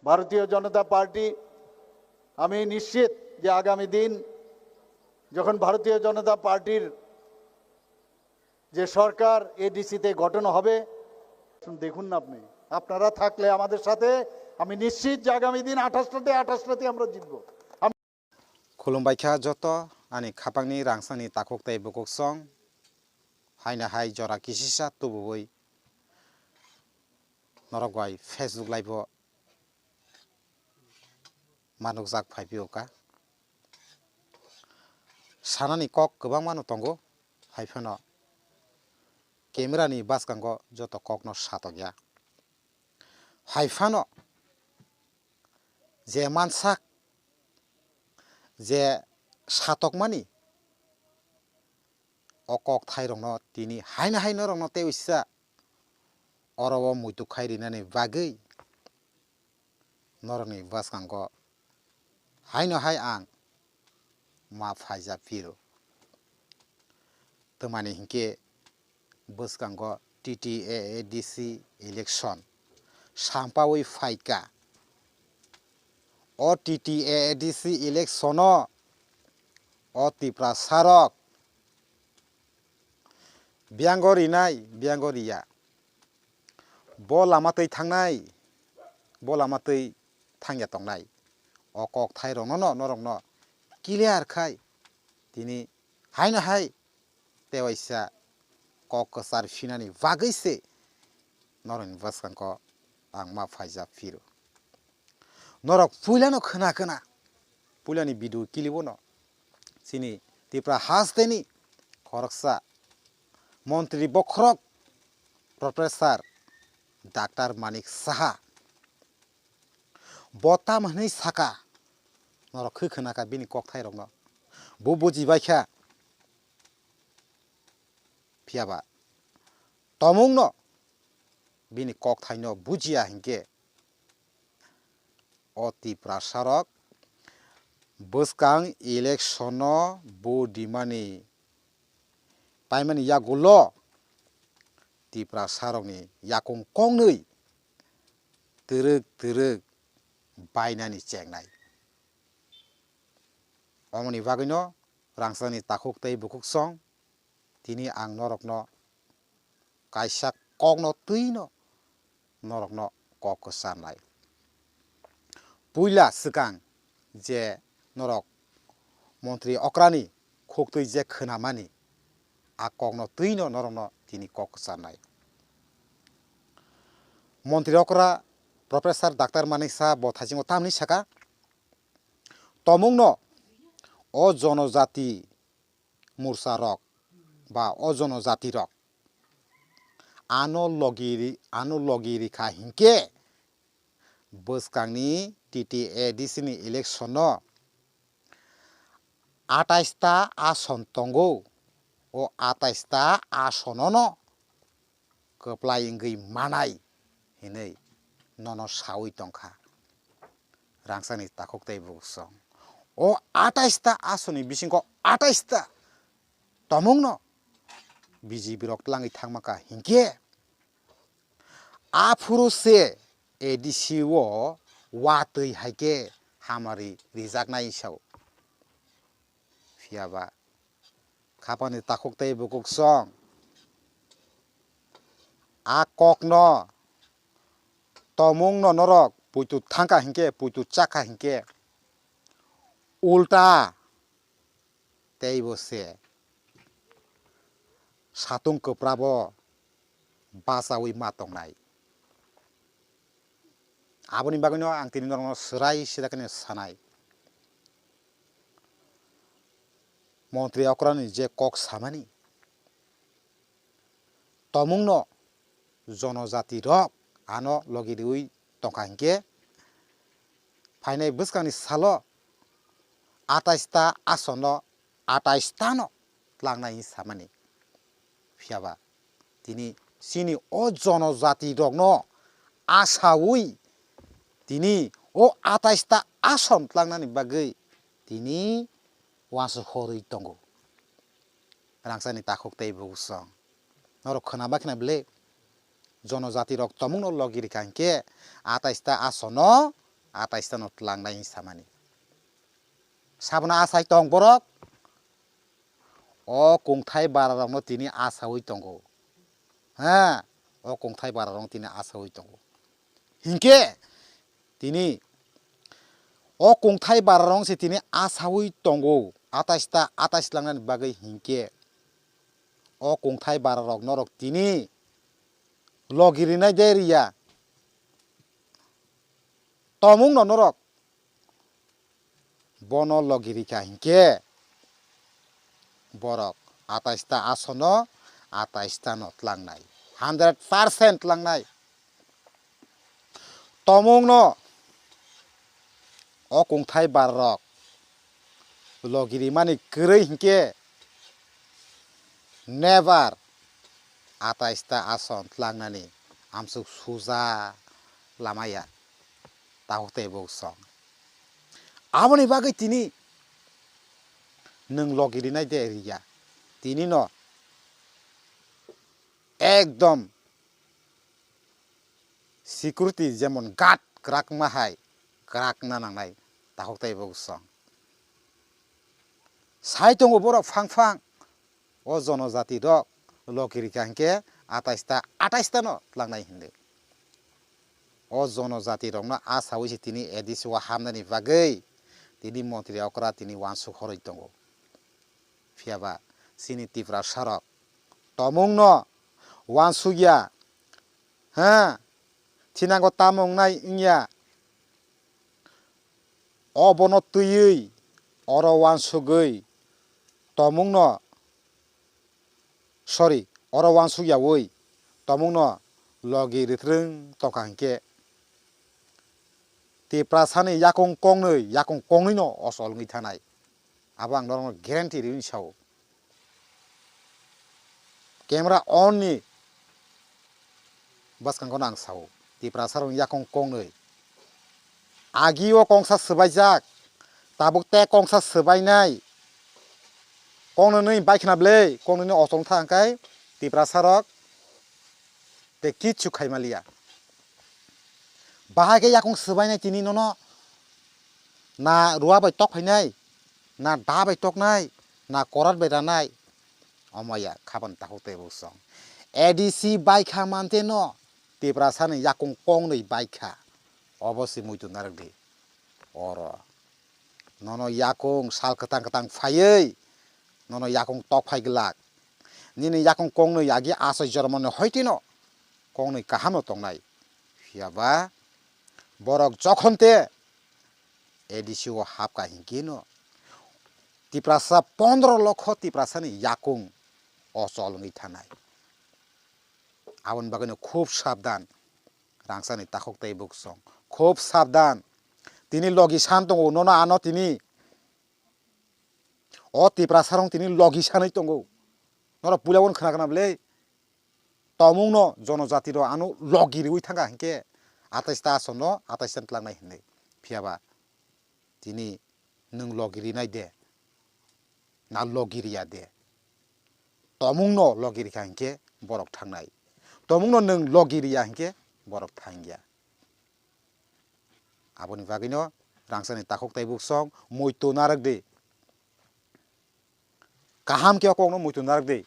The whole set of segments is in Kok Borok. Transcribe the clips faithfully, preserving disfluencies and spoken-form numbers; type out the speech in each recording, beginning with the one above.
ভারতীয় জনতা পার্টি, আমি নিশ্চিত যে আগামী দিন যখন ভারতীয় জনতা পার্টির যে সরকার এডিসিতে গঠন হবে, দেখুন না আপনি, আপনারা থাকলে আমাদের সাথে, আমি নিশ্চিত যে আগামী দিন আঠাশটাতে আঠাশটাতে আমরা জিতবো। Khulumbai kha joto ani khapangni rangsani takhuk tei bukuksong, haino hai jora kisisa tubuwi norok bai Facebook live o manukjak phai phio kha. Sanani kok kwbangma no tongo, hai phano camera ni bwskango joto kok no satokya. Hai phano je mansak, je satokmani, o kok thairokno tini haino hai norokno tei uisa oro o muitu khai rinani bagwi norokni bwskango haino hai ang ma phaijak phiro. Twmani hinkhe bwskango T T A A D C election sampaui phaikha. O T T A A D C election o o Tiprasarok biyango rinai, biyango riya. Bo lama twi thangnai, bo lama twi thangya tongnai. O kok thairokno no, norokno clear khai tini haino hai tewaisa kok kwchar phinani bagwi se norokni bwskango ang ma phaijak phiro. Norok puilano khna khna, puilani video clip o no chini Tripura hasteni khoroksa montri bokhorok Professor Doctor Manik Saha bo tam hwnwi saka, norok khe khna kha bini kok thairokno, bo bujibai kha. Phiya ba tomungno bini kok thaino bujiya hinkhe o Tiprasarok bwskang election o vote rimani paimani yagulo Tiprasarokni yakung kongnwi twrwk twrwk bainani chengnai. Omoni bagwino rangsani takhuk tei bukuksong tini ang norokno kaisa kokno twino norokno kok kwcharnai. Puila swkang je norok montri okrani khuktwi je khwnamani, a kokno twino norokno tini kok kwcharnai. Montri okra Professor Doctor Manik Saha bo thaisingo tamni saka, tomungno o jonojati morcha rok ba o jonojati rok ano logi ri-, ano logi rikha hinkhe bwskangni T T A D C ni election no atais ta ason tongo, o atais ta asono no kwplai wngwi manai hinwi nono saui tongkha rangsani takhuk tei bukuksong. O atais ta asoni bisingo atais ta tomungno B J P rok tlangwi thangma kha hinkhe aphuru se A D C o watwi hai khe hamari rijaknai sao. Phiya ba khapani takhuk tei bukuksong a kokno tomungno norok puitu thangkha hinkhe, puitu chakha hinkhe ulta teibo se satung kwprabo bachaui ma tongnai. Aboni bagwino ang tini norokno swrai sida khe sanai. Montri okrani je kok samani, tomungno jonojati rok ano logi riui tongkha hinkhe, phainai bwskangni salo atais ta asono atais ta no tlangnai hinwi samani. Phiya ba tini chini o jonojati rokno asaui tini o atais ta ason tlangnani bagwi tini uansuk horwi tongo. Rangsani takhuk tei bukuksong. Norok khwnaba khna bwle jonojati rok tomungno logi rikha hinkhe atais ta asono atais ta no tlangnai hinwi samani. Sabono achai tong borok, o kungthai bara rokno tini achaui tongo. Ha, o kungthai bara rokno tini achaui tongo. Hinkhe tini o kungthai bara rokno se tini achaui tongo, atais ta atais tlangnani bagwi. Hinkhe o kungthai bara rok norok tini logi rinai de riya? Tomungno norok bono logi rikha hinkhe borok atais ta asono atais ta no tlangnai, hundred percent tlangnai. Tomungno o kungthai bara rok logi rimani kwrwi hinkhe never atais ta ason tlangnani amsuk suja lamaya takhuk tei buk song. Aboni bagwi tini nwng logi rinai de riya? Tini no ekdom security jemon guard kwrakma hai kwrakna nangnai takhuk tei buk song. Sai tongo borok phang phang, o jonojati rok logi rikha hinkhe atais ta atais ta no tlangnai hinwi. O jonojati rokno achaui se tini A D C o hamnani bagwi tini montri okra tini uansuk horoi tongo. Phiyaba chini Tiprasa rok tomungno uansukya, ha, thinango tamo wngnai wngya, obono twiwi oro uansugwi tomungno, sorry, oro uansukyaui tomungno logi rwthrwng tongkha hinkhe Tiprasani yakung kongnwi, yakung kongnwino ochol wngwi thanai. Abo ang norokno guarantee riwi sao. Camera on ni bwskango no ang sao, Tiprasa rokni yakung kongnwi. Agi o kongsa swbaijak, tabuk te kongsa swbainai. Kongnwi nwi bai khna ble, kongnwi nwi ochong tha hwnkhe Tiprasa rok te kichu khai maliya. Bahai khe yakung swbainai tini nono, na rua bai tok phainai, na da bai toknai, na korat bai ranai. Omo ya khabani takhuk tei buk song. A D C baikha mante no, Tiprasani yakung kongnwi baikha. Obo se muitu narwk di. Oro nono yakung sal kwtang kwtang phaiwi nono yakung tok phai glak. Nini yakung kongnwi agi achai jormoni hoitino kongnwi kaham no tongnai. Phiyaba borok jokhon te A D C o hapkha hinkhe no Tiprasa pondro lokho Tiprasani yakung ochol wngwi thanai. Aboni bagwino khub sabdan, rangchakni takhuk tei buk song, khub sabdan. Tini logi san tongo, nono ano tini o Tiprasa rok tini logi sanwi tongo. Norok puila bono khna khna bwle, tomungno jonojati rok ano logi riwi thangkha hinkhe atais ta asono atais ta tlangnai hinwi. Phiyaba tini nwng logi rinai de, na logi riya de? Tomungno logi rikha hinkhe borok thangnai, tomungno nwng logi riya hinkhe borok thangya. Aboni bagwino rangchakni takhuk tei buk song muitu narwk di. Kaham khe o kokno muitu narwk di.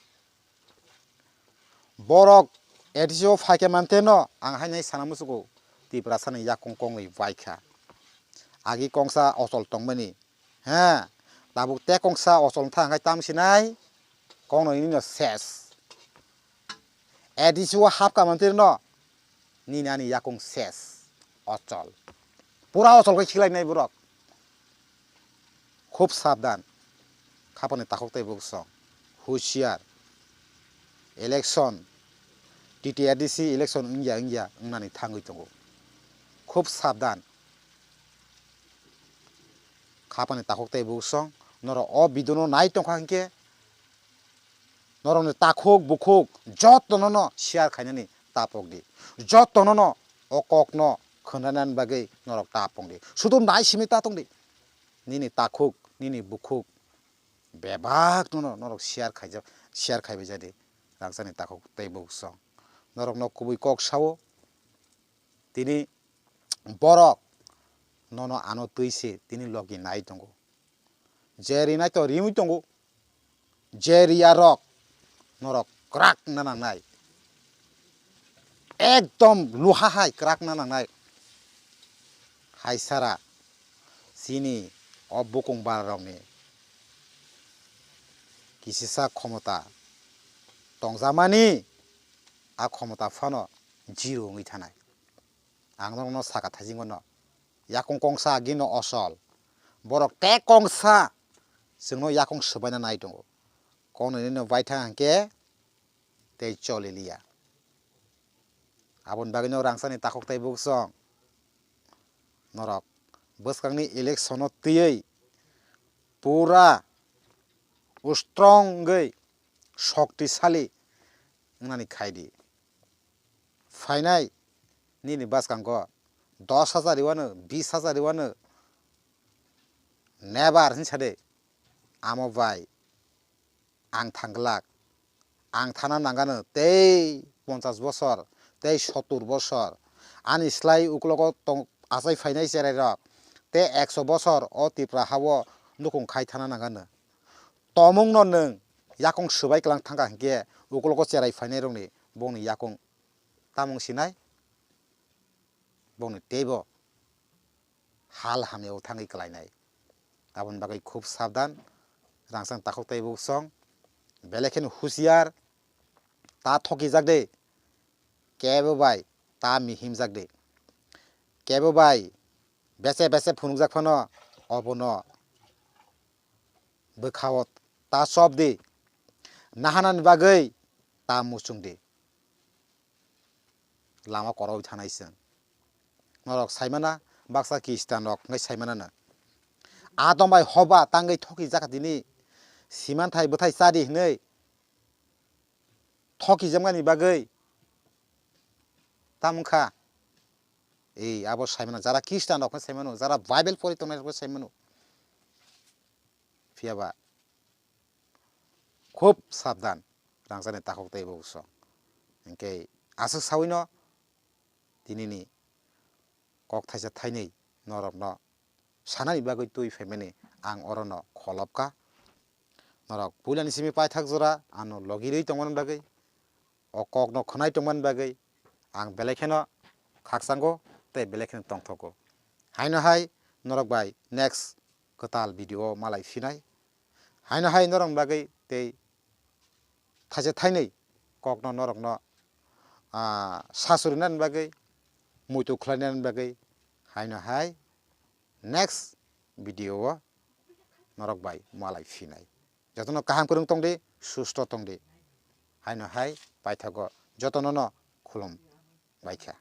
Borok A D C o phaikhe manteno ang haino sana muchugo, Tiprasani yakung kongnwi baikha. Agi kongsa ochol tongmani, he, tabuk te kongsa ochol wngtha hwnkhe tamo sinai, kongnwi nini no ses. A D C o hapkha mantri no, nini ani yakung ses. Ochol. Pura ochol khe khilainai borok. Khub sabdan. Khapani takhuk tei buk song. Husiar. Election. T T R D C election wngya wngya wngnani thangwi tongo. Khub sabdan. Khapani takhuk tei buk song. Norok o video no nai tongkha hinkhe norokni takhuk bukhuk jotono no share khainani ta pok di. Jotono no o kokno khwnanani bagwi norok ta pok di. Sudu nai simi ta tong di. Nini takhuk, nini bukhuk bebak nono norok share khaijak, share khaibai jadi. Rangchakni takhuk tei buk song. Norokno kubui kok sao. Tini borok nono ano twi se tini logi nai tongo. Je rinai to riwi tongo. Je riya rok norok kwrak na nangnai. Ekdom luha hai kwrak na nangnai. Hai sara chini o bukung bara rokni kisisa khomota tongjamani, a khomota phano zero wngwi thanai. Ang norokno saka thaisingo no, yakung kongsa agino osol. Borok tei kongsa chwngno yakung swbaina nai tongo. Kongnwi no bai thang hwnkhe tei choli liya. Aboni bagwino rangchakni takhuk tei buksong norok bwskangni election-o twiwi pura strong wngwi shoktisali wngnani khai di. Phainai nini bwskango dos hajar riwano, bis hajar riwano, never hinwi sa de, amo bai ang thang glak, ang thana nangano tei ponchas bosor, tei sottur bosor, ani slai uklogo tong-, achai phainai cherai rok, tei ekso bosor o Tripura hao nukhung khai thana nangano. Tomungno nwng yakung swbai kwlang thangkha hinkhe uklogo cherai phainai rokni bongni yakung tamung sinai, bongni teibo hal hamyao thangwi kwlainai. Aboni bagwi khub sabdan, rangchak takhuk tei buksong, belai kheno husiar, ta thokijak de, kebo bai ta mihimjak de, kebo bai bese bese phunukjak phano obono bwkhao ta chop di, nahanani bagwi ta muchung di. Lama koroi thanai chwng. Norok saimana, baksa Christian rok hwnwi saimana no. A tongbai hoba tangwi thoki jaka tini simanthai bwthai chadi hwnwi thoki jakmani bagwi tamung kha. Ei abo saimana, jara Christian rok hwnwi saimano, jara Bible pori tongnai rok hwnwi saimano. Phiyaba khub sabdan rangchakni takhuk tei buksong. Hinkhe aswk sawino tinini kok thaisa thainwi norokno sanani bagwi twi phaimani ang orono kholopkha. Norok puilani simi paithak jora ano logirwi tongmani bagwi, o kokno khwnai tongmani bagwi ang belai kheno khakchango tei belai kheno tongthogo. Haino hai norok bai next kwtal video o malai phinai. Haino hai norokni bagwi tei thaisa thainwi kokno norokno, ah, sasurinani bagwi, muitu khlainani bagwi, haino hai next video o norok bai malai phinai. Jotono kaham kwrwng tongdi, susto tongdi. Haino hai paithago jotonono khulum baikha.